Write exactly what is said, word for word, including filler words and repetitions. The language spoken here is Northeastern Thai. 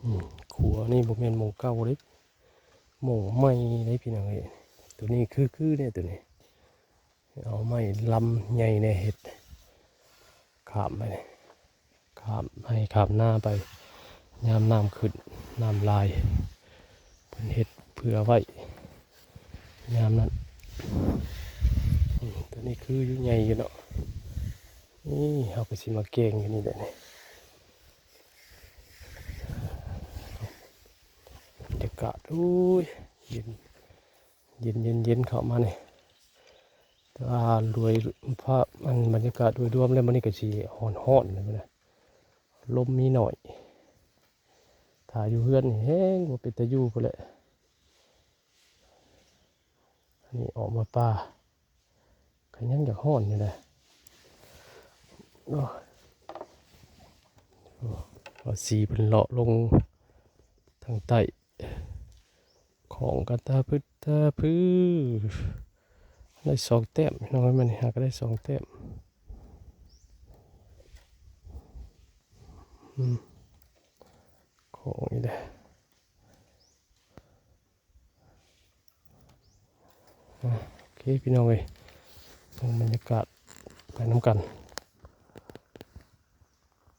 อืม ขัวนี่บ่แม่นหม่องเก่าเด้ หม่องใหม่เด้พี่น้องเอ้ย ตัวนี้คือ คือเนี่ยตัวนี้ เอาไม้ลำใหญ่แน่เฮ็ด ข้ามไปนี่ ข้ามไฮ่ข้ามนาไป ยามน้ำขึ้น น้ำหลาย เพิ่นเฮ็ดเผื่อไว้ ยามนั้น อืม ตัวนี้คืออยู่ใหญ่อยู่เนาะ นี่เฮาก็สิมาแกงอยู่นี่แหละนี่ บรรยากาศ โอ้ย เย็น เย็น เย็น เย็นเข้ามานี่ แต่ว่าโดยภาพ อัน บรรยากาศโดยรวมแล้วมื้อนี้ก็สิฮ้อนๆ เลยนะ ลมมีหน่อย ถ้าอยู่เฮือนนี่แฮงบ่เป็นตาอยู่พู้นแหละ อันนี้ออกมาป่า ก็ยังอยากฮ้อนอยู่นะ โอ้ โอ้ เอาสีเพิ่นเลาะลงทางใต้ ของกันตาพึดตาพือ ได้สองแต้ม น้องมันหาก็ได้สองแต้ม อืม ของอีกแล้ว อ่ะ โอเค พี่น้องเอ้ย เบิ่งบรรยากาศไปนำกัน